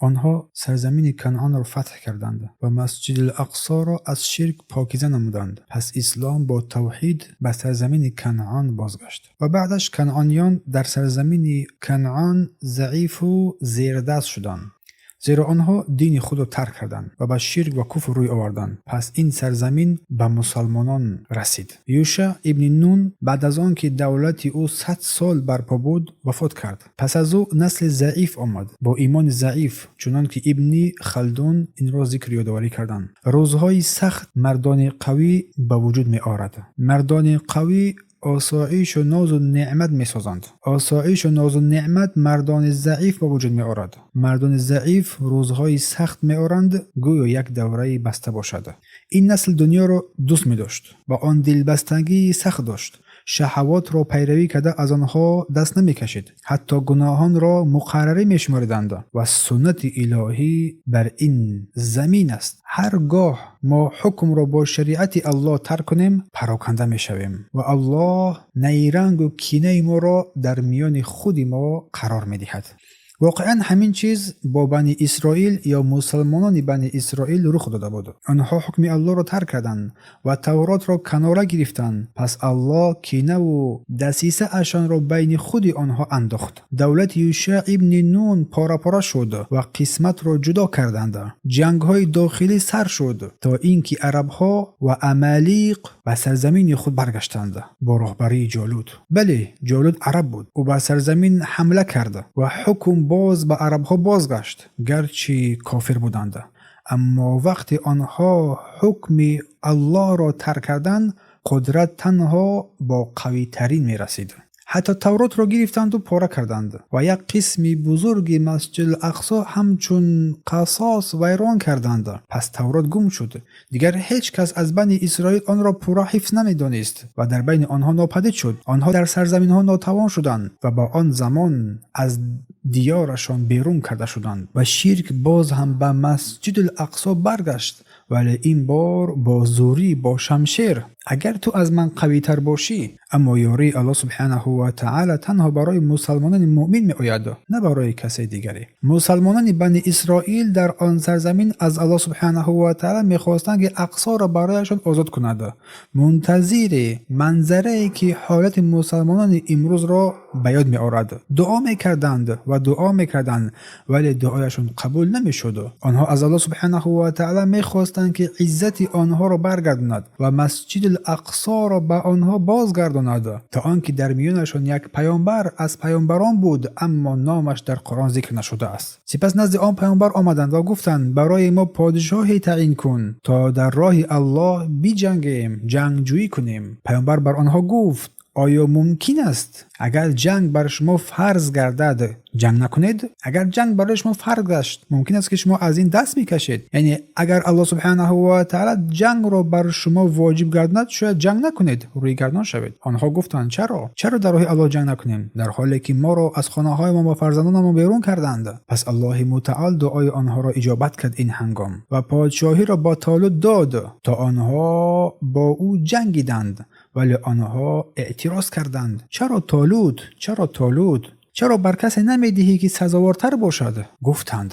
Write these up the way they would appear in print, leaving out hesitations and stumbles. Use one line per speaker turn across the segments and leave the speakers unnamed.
Онҳо сарзамини Канъонро фатҳ карданд ва Масҷидул-Ақсоро аз ширк покиза намуданд. Пас ислом бо тавҳид ба сарзамини Канъон бозгашт. Ва баъдаш канъониён дар сарзамини Канъон заифу зердаст шуданд. Зеро онҳо дини худро тарк карданд ва ба ширк ва куфр рӯй оварданд. Пас ин сарзамин ба мусалмонон расид. Юша ибни Нун баъд аз он ки давлати ӯ 100 сол барпо буд, вафот кард. Пас аз ӯ насли заиф омад, бо имони заиф, чунон ки Ибни Халдун инро зикр ёдоварӣ карданд. Рӯзҳои сахт мардони қавӣ ба вуҷуд меорад. Мардони қавӣ осоишу нозу неъмат месозанд. Осоишу нозу неъмат мардони заиф ба вуҷуд меорад. Мардони заиф рӯзҳои сахт меоранд, гӯё як давраи баста бошад. Ин насл дунёро дӯст медошт ва он дилбастагии сахт дошт. Шаҳавотро пайравӣ карда, аз онҳо даст намекашид. Ҳатто гуноҳонро муқаррарӣ мешумориданд ва суннати илоҳӣ бар ин замин аст. Ҳар гоҳ мо ҳукмро бо шариати Аллоҳ тарк кунем, пароканда мешавем ва Аллоҳ найрангу кинаи моро дар миёни худи мо қарор медиҳад. Воқеан, ҳамин чиз бо Бани Исроил ё мусалмонони Бани Исроил рух дода буд. Онҳо ҳукми Аллоҳро тарк карданд ва Тавротро канора гирифтанд. Пас Аллоҳ кинаву дасисаашонро байни худи онҳо андохт. Давлати Юша ибни Нун пора-пора шуд ва қисматро ҷудо карданд. Ҷангҳои дохилӣ сар шуд, то ин ки арабҳо ва амалиқ ба сарзамини худ баргаштанд бо роҳбарии Ҷолуд. Бале, Ҷолуд араб буд. Ӯ ба сарзамин ҳамла кард ва ҳукм боз ба арабҳо бозгашт, гарчи кофир буданд. Аммо вақте онҳо ҳукми Аллоҳро тарк карданд, қудрат танҳо бо қавитарин мерасид. Ҳатто Тавротро гирифтанду пора карданд ва як қисми бузурги Масҷидул-Ақсо ҳамчун қасос вайрон карданд. Пас Таврот гум шуд. Дигар ҳеҷ кас аз Бани Исроил онро пурра ҳифз намедонист ва дар байни онҳо нопадид шуд. Онҳо дар сарзаминҳо нотавон шуданд ва ба он замон аз диёрашон берун карда шуданд ва ширк боз ҳам ба Масҷидул-Ақсо баргашт, вале ин бор бо зӯрӣ, бо шамшер. Агар ту аз ман қавитар бошӣ. Аммо ёрии Аллоҳ субҳанаҳу ва таъала танҳо барои мусалмонони муъмин меояд, на барои касе дигаре. Мусалмонони Бани Исроил дар он сарзамин аз Аллоҳ субҳанаҳу ва таъала мехостанд, ки Ақсоро барояшон озод кунад. Мунтазири манзарае, ки ҳолати мусалмонони имрӯзро ба ёд меорад, дуо мекарданд ва дуо мекарданд, вале дуояшон қабул намешуд. Онҳо аз Аллоҳ субҳанаҳу ва таъала мехостанд, ки иззати онҳоро баргардонад ва Масҷидул Ақсоро ба онҳо бозгардонад, то он ки дар миёнашон як паёмбар аз паёмбарон буд, аммо номаш дар Қуръон зикр нашудааст. Сипас назди он паёмбар омаданд ва гуфтанд: «Барои мо подшоҳе таъин кун, то дар роҳи Аллоҳ биҷангем, ҷангҷӯӣ кунем». Паёмбар бар онҳо гуфт: «Оё мумкин аст, агар ҷанг бар шумо фарз гардад, ҷанг накунед? Агар ҷанг барои шумо фарз гашт, мумкин аст, ки шумо аз ин даст мекашед? Яъне агар Аллоҳ субҳанаҳу ва таъала ҷангро бар шумо воҷиб гардонад, шояд ҷанг накунед, рӯйгардон шавед». Онҳо гуфтанд: «Чаро? Чаро дар роҳи Аллоҳ ҷанг накунем, дар ҳоле ки моро аз хонаҳоямон ва фарзандонамон берун карданд?» Пас Аллоҳи Мутаол дуои онҳоро иҷобат кард ин ҳангом ва подшоҳиро ба Толут дод, то онҳо бо ӯ ҷангиданд, вале онҳо эътироз карданд: «Чаро Толут? Чаро Толут? Чаро бар касе намедиҳӣ, ки сазовортар бошад?» Гуфтанд: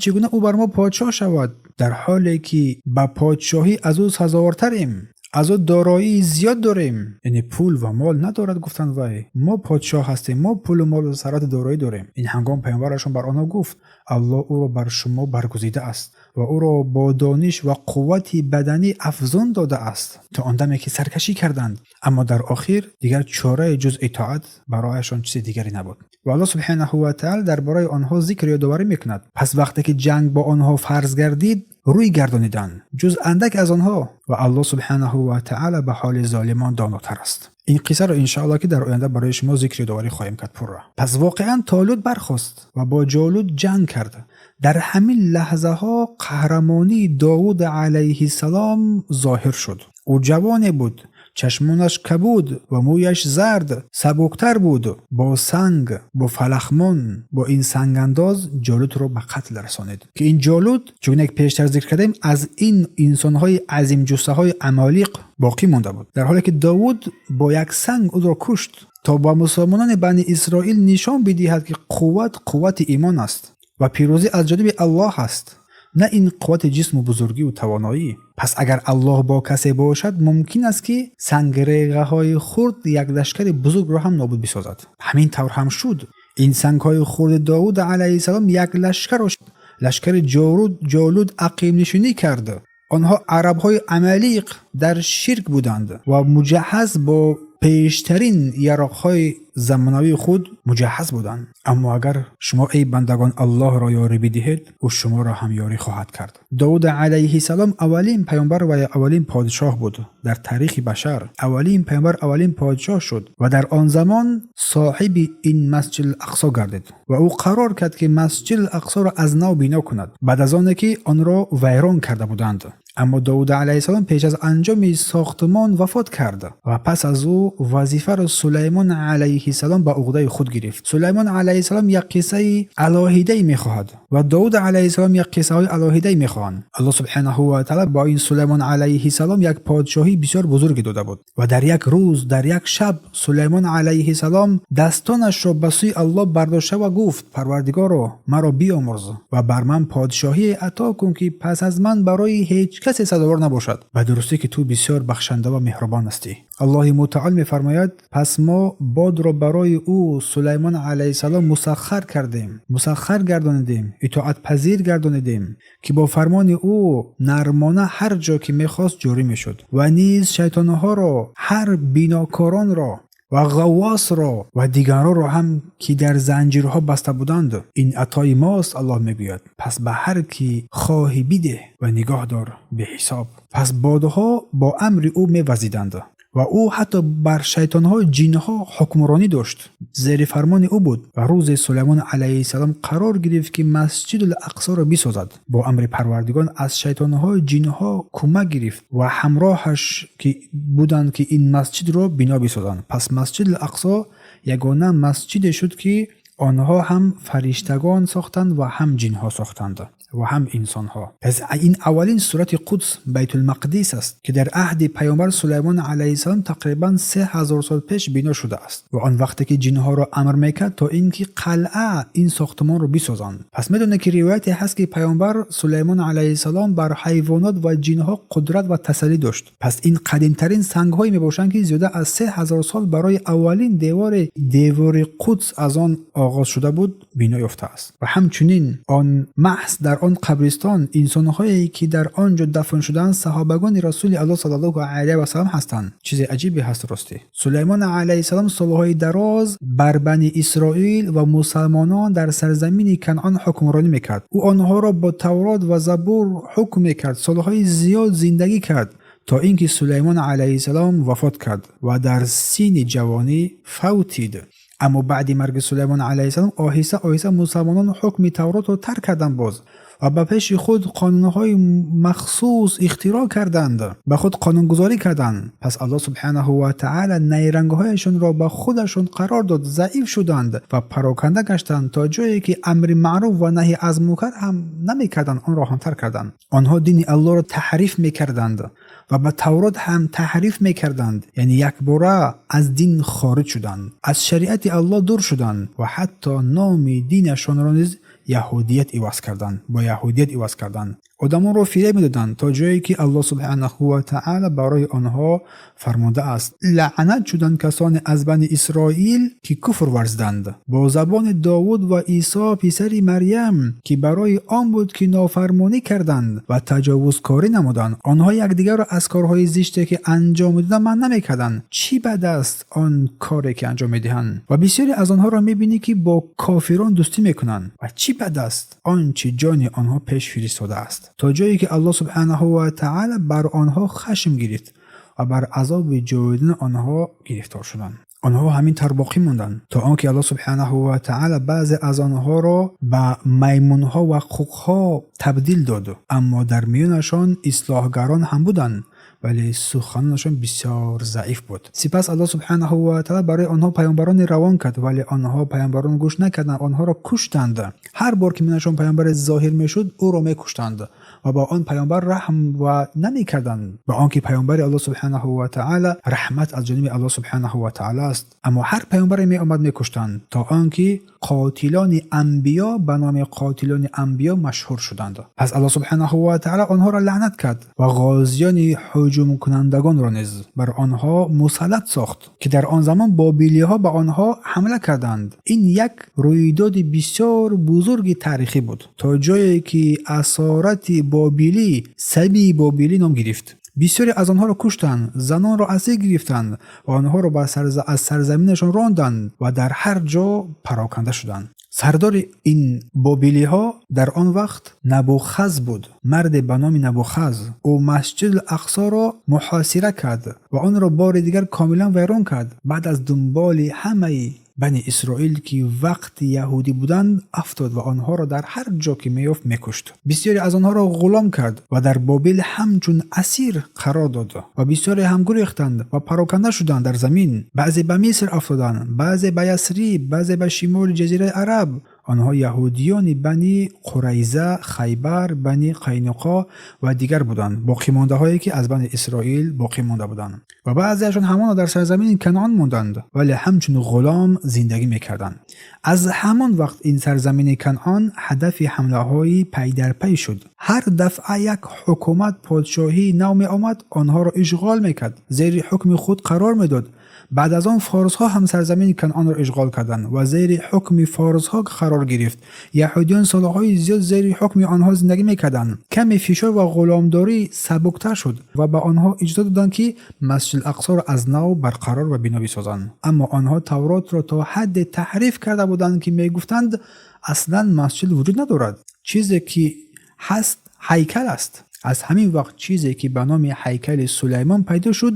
«Чӣ гуна ӯ бар мо подшоҳ шавад, дар ҳоле ки ба подшоҳӣ аз ӯ сазовортарем, аз ӯ дороии зиёд дорем?» Яъне пул ва мол надорад, гуфтанд вай. Мо подшоҳ ҳастем, мо пулу молу сарвату дороӣ дорем. Ин ҳангом паёмбарашон бар онҳо гуфт: «Аллоҳ ӯро бар шумо баргузидааст ва ӯро бо дониш ва қуввати баданӣ афзун додааст», то он даме ки саркашӣ карданд. Аммо дар охир дигар чораи ҷуз итоат барояшон чизи дигаре набуд ва Аллоҳ субҳанаҳу ва таъала дар бораи онҳо зикр ёдоварӣ мекунад: «Пас вақте ки ҷанг бо онҳо фарз гардид, рӯй гардониданд, ҷуз андак аз онҳо, ва Аллоҳ субҳанаҳу ва таъала ба ҳоли золимон донотар аст». Ин қиссаро, иншоалло, ки дар оянда барои шумо зикр ёдоварӣ хоҳем кард пурра. Пас воқеан Толут бархост ва бо Ҷолут ҷанг кард. Дар ҳамин лаҳзаҳо қаҳрамонии Довуд алайҳиссалом зоҳир шуд. Ӯ ҷавоне буд, чашмонаш кабуд ва мӯяш зард, сабуктар буд. Бо санг, бо фалахмон, бо ин сангандоз Ҷолутро ба қатл расонид, ки ин Ҷолут, чуноне ки пештар зикр кардем, аз ин инсонҳои азимҷуссаҳои амолиқ боқӣ монда буд, дар ҳоле ки Довуд бо як санг ӯро кушт, то ба мусулмонони Бани Исроил нишон бидиҳад, ки қувват қуввати имон аст. Ва пирӯзӣ аз ҷониби Аллоҳ аст, на ин қуввати ҷисму бузургӣ тавоноӣ. Пас агар Аллоҳ бо касе бошад, мумкин аст, ки сангреғаҳои хурд як лашкари бузургро ҳам нобуд бисозад. Ҳамин тавр ҳам шуд. Ин сангҳои хурди Довуд алайҳиссалом як лашкарро, лашкари Ҷолуд, ақибнишинӣ кард. Онҳо арабҳои амалиқ дар ширк буданд ва муҷаҳҳаз бо пештарин яроқҳои замонавии худ муҷаҳҳаз буданд. Аммо агар шумо, эй бандагон, Аллоҳро ёрӣ бидиҳед, ӯ шуморо ҳам ёрӣ хоҳад кард. Довуд алайҳиссалом аввалин паёмбар ва аввалин подшоҳ буд дар таърихи башар. Аввалин паёмбар, аввалин подшоҳ шуд ва дар он замон соҳиби ин Масҷид Ақсо гардид ва ӯ қарор кард, ки Масҷид Ақсоро аз нав бино кунад, баъд аз оне ки онро вайрон карда буданд. Аммо Довуд алайҳиссалом пеш аз анҷоми сохтмон вафот кард ва пас аз ӯ вазифаро Сулаймон алайҳиссалом ба уҳдаи худ гирифт. Сулаймон алайҳиссалом як қиссаи алоҳидае мехоҳад ва Довуд алайҳиссалом як қиссаҳои алоҳидае мехоҳанд. Аллоҳ субҳанаҳу ва таала бо ин Сулаймон алайҳиссалом як подшоҳии бисёр бузурге дода буд ва дар як рӯз, дар як шаб Сулаймон алайҳиссалом дастонашро ба сӯи Аллоҳ бардошта ва гуфт: «Парвардигоро, маро биёмурз ва бар ман подшоҳие ато кун, ки пас аз ман барои ҳеҷ касе сазовор набошад. Ба дурустӣ ки ту бисёр бахшанда ва меҳрубон ҳастӣ». Аллоҳи мутаол мефармояд: «Пас мо бодро барои ӯ, Сулаймон алайҳиссалом, мусаххар кардем, мусаххар гардонидем, итоатпазир гардонидем, ки бо фармони ӯ нармона ҳар ҷо ки мехост ҷорӣ мешуд, ва низ шайтонҳоро, ҳар бинокоронро ва ғаввосро ва дигаронро ҳам, ки дар занҷирҳо баста буданд. Ин атои мост», Аллоҳ мегӯяд, «пас ба ҳар кӣ хоҳӣ бидеҳ ва нигоҳ дор беҳисоб». Пас бодҳо бо амри ӯ мевазиданд ва ӯ ҳатто бар шайтонҳо, ҷинҳо ҳукмронӣ дошт, зери фармони ӯ буд. Ва рӯзе Сулаймон алайҳиссалом қарор гирифт, ки Масҷидул Ақсоро бисозад. Бо амри Парвардигон аз шайтонҳо, ҷинҳо кӯмак гирифт ва ҳамроҳаш ки буданд, ки ин масҷидро бино бисозанд. Пас Масҷидул Ақсо ягона масҷиде шуд, ки онҳо ҳам фариштагон сохтанд ва ҳам ҷинҳо сохтанд ва ҳам инсонҳо. Пас ин аввалин сурати Қудс, Байтулмақдис аст, ки дар аҳди паёмбар Сулаймон алайҳиссалом тақрибан 3000 сол пеш бино шудааст ва он вақте ки ҷинҳоро амр мекард, то ин ки қалъа, ин сохтмонро бисозанд. Пас медонед, ки ривояте ҳаст, ки паёмбар Сулаймон алайҳиссалом бар ҳайвонот ва ҷинҳо қудрат ва тасаллӣ дошт. Пас ин қадимтарин сангҳое мебошанд, ки зиёда аз 3000 сол барои аввалин девори Қудс аз он оғоз шуда буд, бино ёфтааст. Ва ҳамчунин он маҳз дар он қабристон инсонҳое ки дар он ҷо дафн шудаанд, саҳобагони Расули Аллоҳ саллаллоҳу алайҳи васаллам ҳастанд. Чизи аҷибе ҳаст, ростӣ. Сулаймон алайҳиссалом солҳои дароз бар Бани Исроил ва мусалмонон дар сарзамини Канъон ҳукмронӣ мекард. Ӯ онҳоро бо Таврот ва Забур ҳукм мекард. Солҳои зиёд зиндагӣ кард, то ин ки Сулаймон алайҳиссалом вафот кард ва дар синни ҷавонӣ фавтид. Аммо баъди марги Сулаймон алайҳиссалом оҳиста оҳиста мусалмонон ҳукми Тавротро тарк карданд боз ва ба пеши худ қонунҳои махсус ихтироъ карданд, ба худ қонунгузорӣ карданд. Пас Аллоҳ субҳанаҳу ва таъала найрангҳояшонро ба худашон қарор дод, заиф шуданд ва пароканда гаштанд, то ҷое ки амри маъруф ва наҳи аз мункар ҳам намекарданд, онро ҳам тарк карданд. Онҳо дини Аллоҳро таҳриф мекарданд ва ба Таврот ҳам таҳриф мекарданд, яъне якбора аз дин хориҷ шуданд, аз шариати Аллоҳ дур шуданд ва ҳатто номи динашонро низ яҳудият иваз карданд, бо яҳудият иваз карданд. Одамонро фиреб медоданд, то ҷое ки Аллоҳ субҳанаҳу ва таъала барои онҳо фармудааст: «Лаънат шуданд касоне аз Бани Исроил, ки куфр варзиданд бо забони Довуд ва Исо писари Марьям, ки барои он буд, ки нофармонӣ карданд ва таҷовузкорӣ намуданд. Онҳо якдигарро аз корҳои зиште, ки анҷом медоданд, манъ намекарданд. Чӣ бад аст он коре, ки анҷом медиҳанд! Ва бисёре аз онҳоро мебинӣ, ки бо кофирон дӯстӣ мекунанд. Ва чӣ бад аст он чӣ ҷони онҳо пеш фиристодааст», то ҷое ки Аллоҳ субҳанаҳу ва таъала бар онҳо хашм гирифт ва бар азоби ҷовидони онҳо гирифтор шуданд. Онҳо ҳамин тавр боқӣ монданд, то он ки Аллоҳ субҳанаҳу ва таъала баъзе аз онҳоро ба маймунҳо ва хуқҳо табдил дод. Аммо дар миёнашон ислоҳгарон ҳам буданд. вале суханонашон бисёр заиф буд. Сипас Аллоҳ субҳанаҳу ва таъала барои онҳо паёмбароне равон кард, вале онҳо паёмбаронро гӯш накарданд, онҳоро куштанд. Ҳар бор ки миёнашон паёмбаре зоҳир мешуд, ӯро мекуштанд ва ба он паёмбар раҳм ва намекарданд, ба он ки паёмбари Аллоҳ субҳанаҳу ва таъала раҳмат аз ҷониби Аллоҳ субҳанаҳу ва таъала аст. Аммо ҳар паёмбаре меомад, мекуштанд, то он ки қотилони анбиё ба номи қотилони анбиё машҳур шуданд. Пас Аллоҳ субҳанаҳу ва таъала онҳоро лаънат кард ва ғозиёни ҳуҷумкунандагонро низ бар онҳо мусаллат сохт, ки дар он замон бобилиҳо ба онҳо ҳамла карданд. Ин як рӯйдоди бисёр бузурги таърихӣ буд, то ҷое ки асорати бобилӣ сабии бобилӣ ном гирифт. Бисёре аз онҳоро куштанд, занонро асир гирифтанд ва онҳоро аз сарзаминашон ронданд ва дар ҳар ҷо пароканда шуданд. Сардори ин бобилиҳо дар он вақт Набухаз буд, марде ба номи Набухаз. Ӯ Масҷидул Ақсоро муҳосира кард ва онро бори дигар комилан вайрон кард. Баъд аз дунболи ҳамаи Бани Исроил, ки вақти яҳудӣ буданд, афтод ва онҳоро дар ҳар ҷо ки меёфт, мекушт. Бисёре аз онҳоро ғулом кард ва дар Бобил ҳамчун асир қарор дод ва бисёре ҳам гурехтанд ва пароканда шуданд дар замин. Баъзе ба Миср афтоданд, баъзе ба Ясриб, баъзе ба шимоли Ҷазираи Араб. Онҳо яҳудиёни Бани Қурайза, Хайбар, Бани Қайнуқо ва дигар буданд, боқимондаҳое ки аз Бани Исроил боқӣ монда буданд. Ва баъзеашон ҳамоно дар сарзамини Канъон монданд, вале ҳамчун ғулом зиндагӣ мекарданд. Аз ҳамон вақт ин сарзамини Канъон ҳадафи ҳамлаҳои пайдарпай шуд. Ҳар дафъа як ҳукумат, подшоҳии нав меомад, онҳоро ишғол мекард, зери ҳукми худ қарор медод. Баъд аз он форсҳо ҳам сарзамини Канъонро ишғол карданд ва зери ҳукми форсҳо қарор гирифт. Яҳудиён солҳои зиёд зери ҳукми онҳо зиндагӣ мекарданд. Каме фишор ва ғуломдорӣ сабуктар шуд ва ба онҳо иҷоза доданд, ки Масҷидул Ақсоро аз нав барқарор ва бино бисозанд. Аммо онҳо Тавротро то ҳадде таҳриф карда буданд, ки мегуфтанд, аслан масҷид вуҷуд надорад, чизе ки ҳаст, ҳайкал аст. Аз ҳамин вақт чизе ки ба номи ҳайкали Сулаймон пайдо шуд,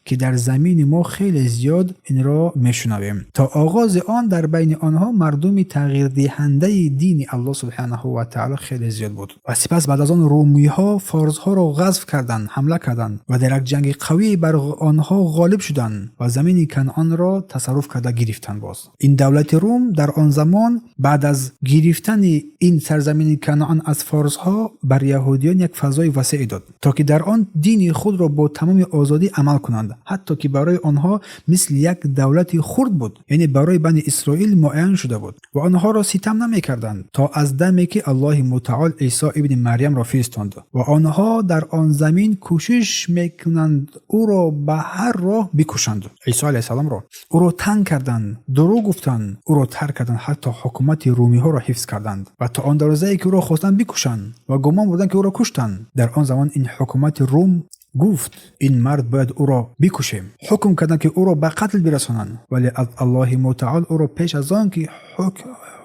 ки дар замини мо хеле зиёд инро мешунавем. То оғози он дар байни онҳо мардуми тағйирдиҳандаи дини Аллоҳ субҳанаҳу ва таъала хеле зиёд буд. Ва сипас баъд аз он румиҳо форсҳоро ғазв карданд, ҳамла карданд ва дар як ҷанги қавӣ бар онҳо ғолиб шуданд ва замини Канъонро тасарруф карда гирифтанд. Боз ин давлати Рум дар он замон баъд аз гирифтани ин сарзамини Канъон аз форсҳо бар яҳудиён як фазои васеъе дод, то ки дар он дини худро бо тамоми озодӣ амал кунанд, ҳатто ки барои онҳо мисли як давлати хурд буд, яъне барои Бани Исроил муайян шуда буд ва онҳоро ситам намекарданд, то аз даме ки Аллоҳи Мутаол Исо ибни Марьямро фиристонд ва онҳо дар он замин кӯшиш мекунанд ӯро ба ҳар роҳ бикушанд. Исо алайҳиссаломро ӯро танг карданд, дурӯғ гуфтанд, ӯро тарк карданд, ҳатто ҳукумати румиҳоро ҳифз карданд ва то он дарозае ки ӯро хостанд бикушанд ва гумон бурданд, ки ӯро куштанд. Дар он замон ин ҳукумати Рум гуфт: «Ин мард, бояд ӯро бикушем». Ҳукм карданд, ки ӯро ба қатл бирасонанд, вале Аллоҳи Мутаол ӯро пеш аз он ки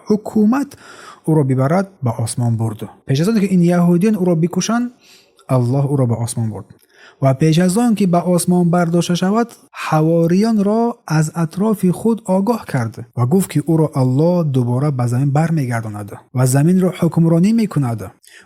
ҳукумат ӯро бибарад, ба осмон бурд. Пеш аз он ки ин яҳудиён ӯро бикушанд, Аллоҳ ӯро ба осмон бурд ва пеш аз он ки ба осмон бардошта шавад, ҳавориёнро аз атрофи худ огоҳ кард ва гуфт, ки ӯро Аллоҳ дубора ба замин бармегардонад ва заминро ҳукмронӣ мекунад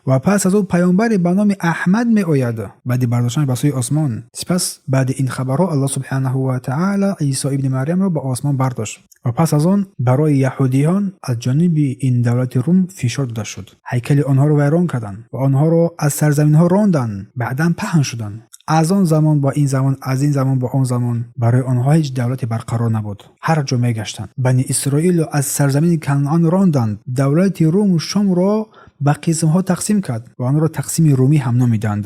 ва пас аз ӯ паёмбаре ба номи Аҳмад меояд. Баъди бардоштан ба сӯи осмон, сипас баъди ин хабарҳо Аллоҳ субҳанаҳу ва таъала Исо ибни Марьямро ба осмон бардошт ва пас аз он барои яҳудиён аз ҷониби ин давлати Рум фишор дода шуд. Ҳайкали онҳоро вайрон карданд ва онҳоро аз сарзаминҳо ронданд, баъдан паҳн шуданд. Аз он замон ба ин замон, аз ин замон ба он замон барои онҳо ҳеҷ давлате барқарор набуд, ҳар ҷо мегаштанд. Бани Исроилро аз сарзамини Канъон ронданд. Давлати Руму Шомро ба қисмҳо тақсим кард ва онро тақсими румӣ ҳам номиданд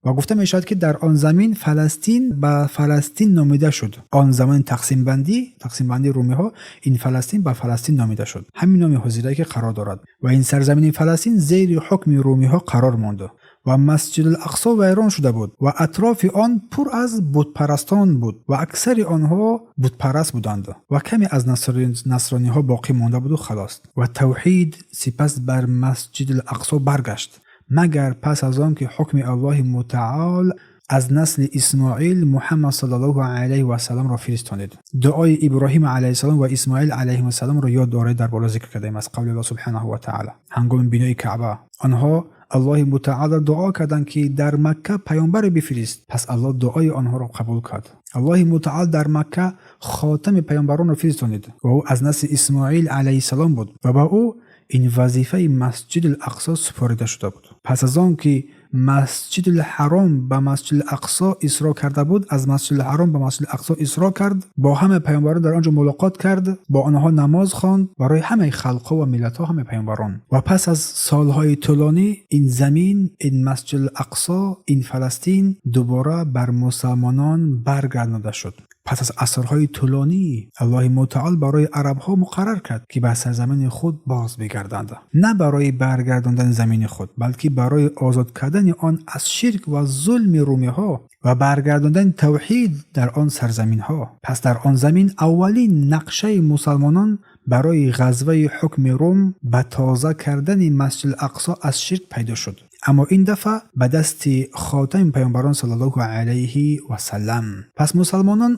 ва гуфта мешавад, ки дар он замин Фаластин ба Фаластин номида шуд. Он замони тақсимбандии румиҳо ин Фаластин ба Фаластин номида шуд, ҳамин номи ҳозирае ки қарор дорад. Ва ин сарзамини Фаластин зери ҳукми румиҳо қарор монд ва Масҷидул Ақсо вайрон шуда буд ва атрофи он пур аз бутпарастон буд ва аксари онҳо бутпараст буданд ва каме аз насрониҳо боқӣ монда буду халос. Ва тавҳид сипас бар Масҷидул Ақсо баргашт, магар пас аз он ки ҳукми Аллоҳи Мутаол аз насли Исмоил Муҳаммад саллаллоҳу алайҳи васалламро фиристонид. Дуои Иброҳим алайҳиссалом ва Исмоил алайҳиссаломро ёд доред, дар боло зикр кардаем аз қавли Аллоҳ субҳанаҳу ва таъала. Ҳангоми бинои Каъба онҳо Аллоҳи мутаъолро дуо карданд, ки дар Макка паёмбаре бифирист. Пас Аллоҳ дуои онҳоро қабул кард. Аллоҳи мутаъол дар Макка хотами паёмбаронро фиристонид ва ӯ аз насли Исмоил алайҳиссалом буд ва ба ӯ ин вазифаи Масҷидул-Ақсо супорида шуда буд. Пас аз он ки Масҷидул-Ҳаром ба Масҷидул-Ақсо исро карда буд, аз Масҷидул-Ҳаром ба Масҷидул-Ақсо исро кард, бо ҳама паёмбарон дар он ҷо мулоқот кард, бо онҳо намоз хонд барои ҳамаи халқҳо ва миллатҳо, ҳамаи паёмбарон. Ва пас аз солҳои тӯлонӣ ин замин, ин Масҷидул-Ақсо, ин Фаластин дубора бар мусалмонон баргардонида шуд. Пас аз асрҳои тӯлонӣ Аллоҳи мутаъол барои арабҳо муқаррар кард, ки ба сарзамини худ боз бигарданд. На барои баргардондани замини худ, балки барои озод кардани он аз ширк ва зулми румиҳо ва баргардондани тавҳид дар он сарзаминҳо. Пас дар он замин аввалин нақшаи мусалмонон барои ғазваи ҳукми Рум ба тоза кардани Масҷидул-Ақсо аз ширк пайдо шуд. Аммо ин дафъа ба дасти хотами паёмбарон саллаллоҳу алайҳи васаллам. Пас мусалмонон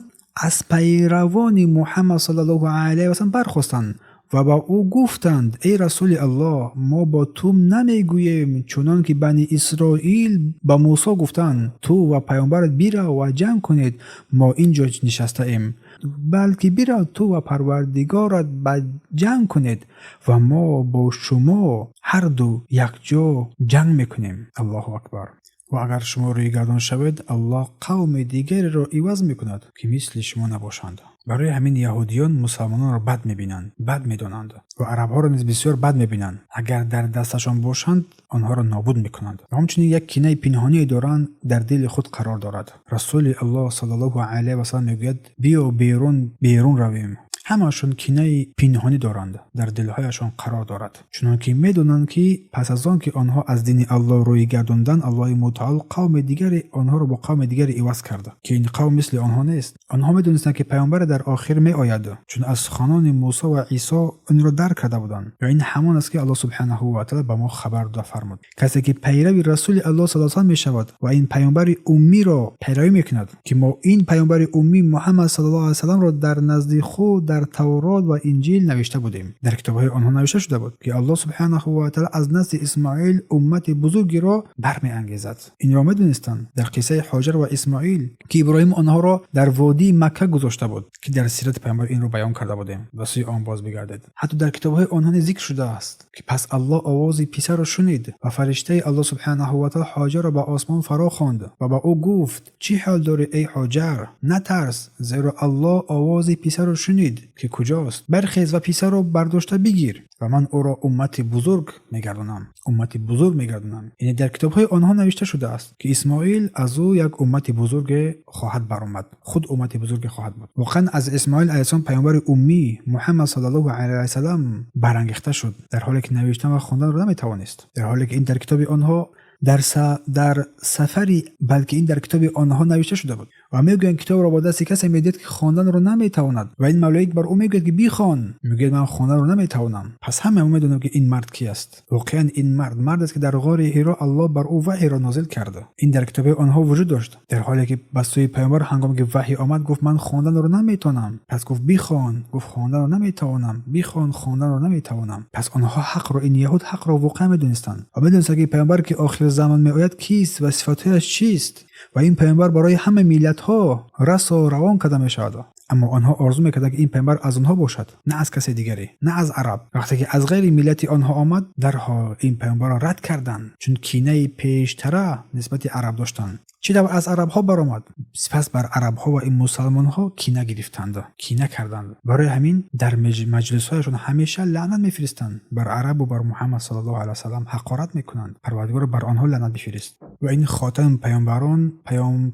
аз пайравони Муҳаммад саллаллоҳу алайҳи васаллам бархостанд ва ба ӯ гуфтанд: эй Расули Аллоҳ, мо бо ту намегӯем, чунон ки Бани Исроил ба Мусо гуфтанд: ту ва паёмбарат бирав ва ҷанг кунед, мо ин ҷо нишастаем, балки бирав ту ва Парвардигорат ба ҷанг кунед ва мо бо шумо ҳарду якҷо ҷанг мекунем. Аллоҳу акбар. Ва агар шумо рӯйгардон шавед, Аллоҳ қавми дигареро иваз мекунад, ки мисли шумо набошанд. Барои ҳамин яҳудиён мусалмононро бад мебинанд, бад медонанд ва арабҳоро низ бисёр бад мебинанд. Агар дар дасташон бошанд, онҳоро нобуд мекунанд. Ва ҳамчунин як кинаи пинҳоние доранд, дар дили худ қарор дорад. Расули Аллоҳ саллаллоҳу алайҳи васаллам мегӯяд: биё берун, берун равем. Ҳамаашон кинаи пинҳонӣ доранд, дар дилҳояшон қарор дорад. Чунон ки медонанд, ки пас аз он ки онҳо аз дини Аллоҳ рӯй гардонданд, Аллоҳи мутаъол қавми дигаре онҳоро бо қавми дигаре иваз кард, ки ин қавм мисли онҳо нест. Онҳо медонистанд, ки паёмбаре дар охир меояд, чун аз суханони Мусо ва Исо инро дарк карда буданд. Ва ин ҳамон аст, ки Аллоҳ субҳанаҳу ва таъола ба мо хабар дода фармуд: касе ки пайрави Расули Аллоҳ саллаллоҳу алайҳи васаллам мешавад ва ин паёмбари уммиро пайравӣ мекунад, ки мо ин паёмбари уммӣ Муҳаммад саллаллоҳу алайҳи васалламро дар назди худ дар Таврот ва Инҷил навишта будем. Дар китобҳои онҳо навишта шуда буд, ки Аллоҳ субҳанаҳу ва таъола аз насли Исмоил уммати бузургеро бармеангезад. Инро медонистанд дар қиссаи Ҳоҷар ва Исмоил, ки Иброҳим онҳоро дар водии Макка гузошта буд, ки дар сирати паёмбар инро баён карда будем. Ба сӯи он боз бигардед. Ҳатто дар китобҳои онҳо низ зикр шудааст, ки пас Аллоҳ овози писарро шунид ва фариштаи Аллоҳ субҳанаҳу ва таъола Ҳоҷарро ба осмон фаро хонд ва ба ӯ гуфт: чӣ ҳол дорӣ, эй Ҳоҷар? Натарс, зеро Аллоҳ овози писарро шунид, ки куҷост. Бархез ва писарро бардошта бигир ва ман ӯро уммати бузург мегардонам. Уммати бузург мегардонам. Яъне дар китобҳои онҳо навишта шудааст, ки Исмоил аз ӯ як уммати бузурге хоҳад баромад, худ уммати бузурге хоҳад буд. Воқеан аз Исмоил алайҳиссалом паёмбари уммӣ Муҳаммад саллаллоҳу алайҳи васаллам барангехта шуд, дар ҳоле ки навиштан ва хонданро наметавонист, дар ҳоле ки ин дар китоби онҳо дар сафари, балки ин дар китоби онҳо навишта шуда буд. Ва мегӯянд, китобро бо дасти касе медиҳад, ки хонданро наметавонад, ва ин малоик бар ӯ мегӯяд, ки бихон. Мегӯяд: ман хонданро наметавонам. Пас ҳама мо медонем, ки ин мард ки аст. Воқеан ин мард мард аст, ки дар ғори Ҳиро Аллоҳ бар ӯ ваҳйро нозил кард. Ин дар китоби онҳо вуҷуд дошт. Дар ҳоле ки ба сӯи паёмбар ҳангоме ки ваҳй омад, гуфт: ман хонданро наметавонам. Пас гуфт: бихон. Гуфт: хонданро наметавонам. Бихон. Хонданро наметавонам. Пас онҳо ҳақро, ин яҳуд ҳақро воқеан медонистанд ва медонистанд, ки паёмбар, ки охири замон меояд, кист ва сифатҳояш чист ва ин паёмбар барои ҳама миллатҳо расо равон карда мешавад. Аммо онҳо орзу мекарданд, ки ин паёмбар аз онҳо бошад, на аз касе дигаре, на аз араб. Вақте ки аз ғайри миллати онҳо омад, дарҳол ин паёмбарро рад карданд, чун кинаи пештара нисбати араб доштанд. Чӣ тавр аз арабҳо баромад? Сипас бар арабҳо ва ин мусалмонҳо кина гирифтанд, кина карданд. Барои ҳамин дар маҷлисҳояшон ҳамеша лаънат мефиристанд бар арабу бар Муҳаммад саллаллоҳу алайҳи васаллам, ҳақорат мекунанд. Парвардигоро, бар онҳо лаънат бифирист. Ва ин хотами паёмбарон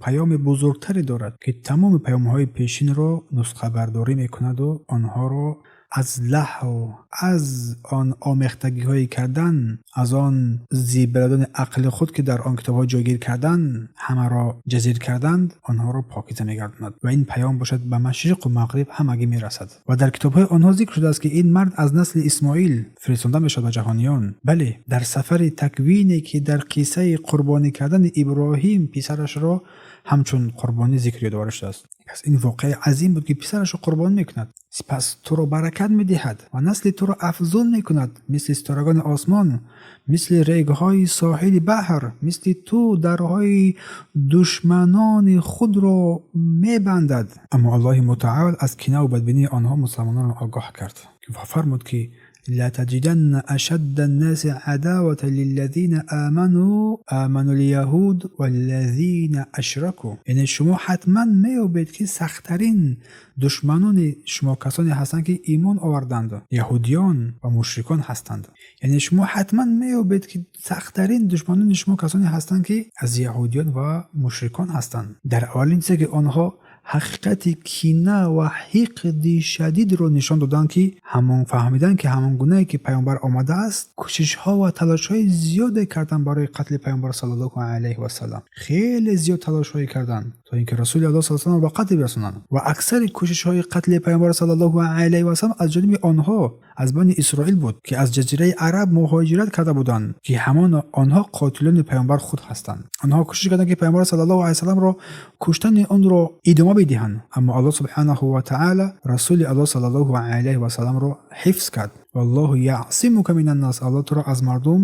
паёми бузургтаре дорад, ки тамоми паёмҳои пешинро нусхабардорӣ мекунаду онҳоро аз лаҳв, аз он омехтагиҳое кардан, аз он зибрадони ақли худ, ки дар он китобҳо ҷойгир кардан, ҳамаро ҷазир карданд, онҳоро покиза мегардонад. Ва ин паём бошад ба машриқу мағриб ҳамагӣ мерасад. Ва дар китобҳои онҳо зикр шудааст, ки ин мард аз насли Исмоил фиристонда мешавад ба ҷаҳониён. Бале, дар сафари таквине, ки дар қиссаи қурбонӣ кардани Иброҳим писарашро ҳамчун қурбонӣ зикр ёдоварӣ шудааст. Пас ин воқеаи азим буд, ки писарашро қурбонӣ мекунад. Сипас туро баракат медиҳад ва насли туро афзун мекунад, мисли ситорагони осмон, мисли регҳои соҳили баҳр, мисли ту дарҳои душманони худро мебандад. Аммо Аллоҳи мутаол аз кинаву бадбинии онҳо мусалмононро огоҳ кард ва фармуд, ки لتجدن أشد الناس عداوة للذين آمنوا اليهود والذين أشركوا. یعنی شما حتما می‌یابید که سخت‌ترین دشمنان شما کسانی هستند که ایمان آوردند، یهودیان و مشرکان هستند. یعنی شما حتما می‌یابید که سخت‌ترین دشمنان شما کسانی هستند که از یهودیان و مشرکان هستند. در اولین چیزی که آنها ҳақиқати кина ва ҳиқди шадидро нишон доданд, ки ҳамон фаҳмиданд, ки ҳамон гунае ки паёмбар омадааст, кӯшишҳо ва талошҳои зиёде карданд барои қатли паёмбар саллаллоҳу алайҳи васаллам. Хеле зиёд талошҳое карданд, то ин ки расули аллоҳ саллаллоҳу алайҳи васалламро ба қатл бирасонанд. Ва аксари кӯшишҳои қатли паёмбар саллаллоҳу алайҳи васаллам аз ҷониби онҳо, аз бани Исроил буд, ки аз ҷазираи араб муҳоҷират карда буданд, ки ҳамон онҳо қотилони паёмбар худ ҳастанд. Онҳо кӯшиш карданд, ки паёмбар саллаллоҳу алайҳи васалламро куштани онро идома бидиҳанд, аммо Аллоҳ субҳанаҳу ва таъала расули Аллоҳ саллаллоҳу алайҳи васалламро ҳифз кард. Валлоҳу яъсимука минаннас. Аллоҳ туро аз мардум,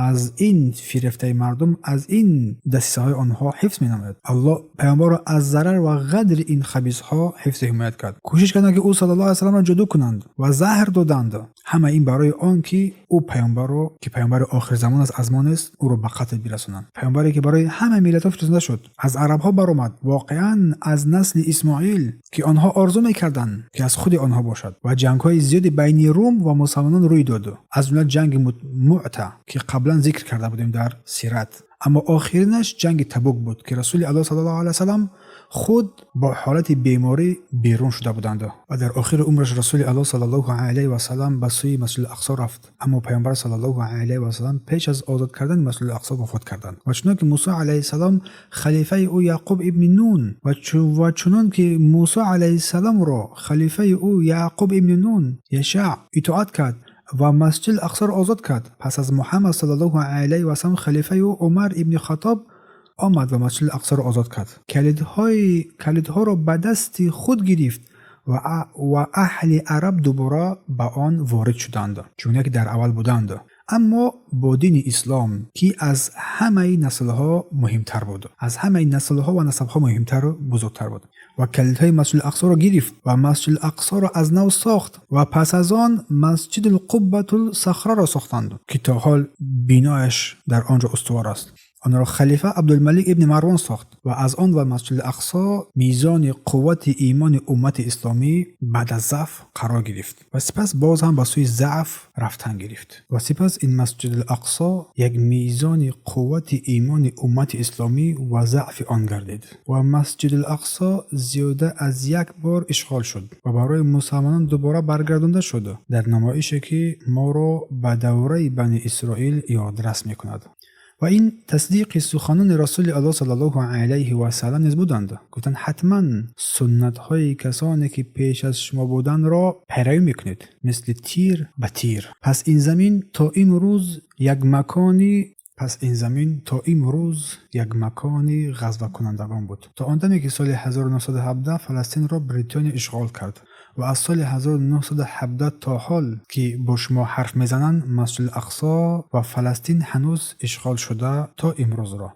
аз ин фирефтаи мардум, аз ин дасисаҳои онҳо ҳифз менамояд. Аллоҳ паёмбарро аз зарар ва ғадри ин хабисҳо ҳифзу ҳимоят кард. Кӯшиш карданд, ки ӯ саллаллоҳу алайҳи васалламро ҷодӯ кунанд ва заҳр доданд. Ҳама ин барои он ки ӯ паёмбарро, ки паёмбари охирзамон аст, аз мо нест, ӯро ба қатл бирасонанд. Паёмбаре ки барои ҳама миллатҳо фиристода шуд, аз арабҳо баромад, воқеан аз насли Исмоил, ки онҳо орзу мекарданд, ки аз худи онҳо бошад. Ва ҷангҳои зиёди байни Рум ва мусалмонон рӯй дод, аз ҷумла ҷанги Муъта, ки қаблан зикр карда будем дар сират. Аммо охиринаш ҷанги Табук буд, ки расули Аллоҳ саллаллоҳу алайҳи васаллам худ бо ҳолати беморӣ берун шуда буданд. Ва дар охири умраш расули Аллоҳ саллаллоҳу алайҳи васаллам ба сӯи Масҷиди Ақсо рафт. Аммо паёмбар саллаллоҳу алайҳи васаллам пеш аз озод кардани Масҷиди Ақсо вафот карданд. Ва чунон ки Мусо алайҳиссалом халифаи ӯ Яъқуб ибни Нун ва чунон ки Мусо алайҳиссаломро халифаи ӯ Яъқуб ибни Нун Яшаъ итоат кард ва Масҷиди Ақсоро озод кард, пас аз Муҳаммад саллаллоҳу алайҳи васаллам халифаи ӯ Умар ибни Хаттоб омад ва Масҷиди Ақсоро озод кард. Калидҳоро ба дасти худ гирифт ва аҳли араб дубора ба он ворид шуданд, чуне ки дар аввал буданд, аммо бо дини ислом, ки аз ҳамаи наслҳо муҳимтар буд, аз ҳамаи наслҳо ва насабҳо муҳимтару бузургтар буд. Ва калидҳои Масҷиди Ақсоро гирифт ва Масҷиди Ақсоро аз нав сохт ва пас аз он Масҷидул Қуббатул Сахраро сохтанд, ки то ҳол бинояш дар он ҷо устувор аст. Онро халифа Абдулмалик ибни Марвон сохт ва аз он ва Масҷиди Ақсо мизони қуввати имони уммати исломӣ баъд аз заъф қарор гирифт ва сипас боз ҳам ба сӯи заъф рафтан гирифт. Ва сипас ин Масҷиди Ақсо як мизони қуввати имони уммати исломӣ ва заъфи он гардид. Ва Масҷиди Ақсо зиёда аз як бор ишғол шуд ва барои мусалмонон дубора баргардонда шуд, дар намоише ки моро ба давраи Бани Исроил ёдрас мекунад. Ва ин тасдиқи суханони расули Аллоҳ саллаллоҳу алайҳи васаллам низ буданд. Гуфтанд: ҳатман суннатҳои касоне ки пеш аз шумо буданро пайравӣ мекунед, мисли тир ба тир. Пас ин замин то имрӯз як макони ғазвакунандагон буд, то он даме ки соли 1917 Фаластинро Бритониё ишғол кард. Ва аз соли 1917 то ҳол ки бо шумо ҳарф мезананд, Масҷиди Ақсо ва Фаластин ҳанӯз ишғол шуда то имрӯзро.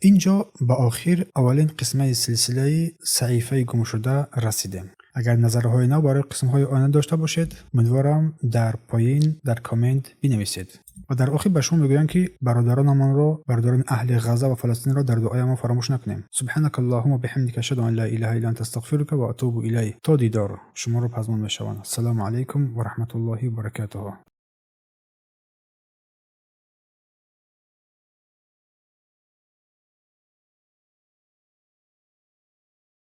Инҷо ба охир аввалин қисмаи силсилаи саҳифаи гумшуда расидем. Агар назарҳои нав барои қисмҳои оянда дошта бошед, умедворам дар поин дар коммент бинависед. Ва дар охир ба шумо мегӯям, ки бародаронамонро, бародарони аҳли Ғазза ва Фаластинро дар дуоямон фаромӯш накунем. Субҳанака Аллоҳумма биҳамдика, ашҳаду ан ла илаҳа илла анта, астағфирука ва атубу илайк. То дидор шуморо пазмон мешаванд. Ассалому алайкум ва раҳматуллоҳи ва баракатуҳу.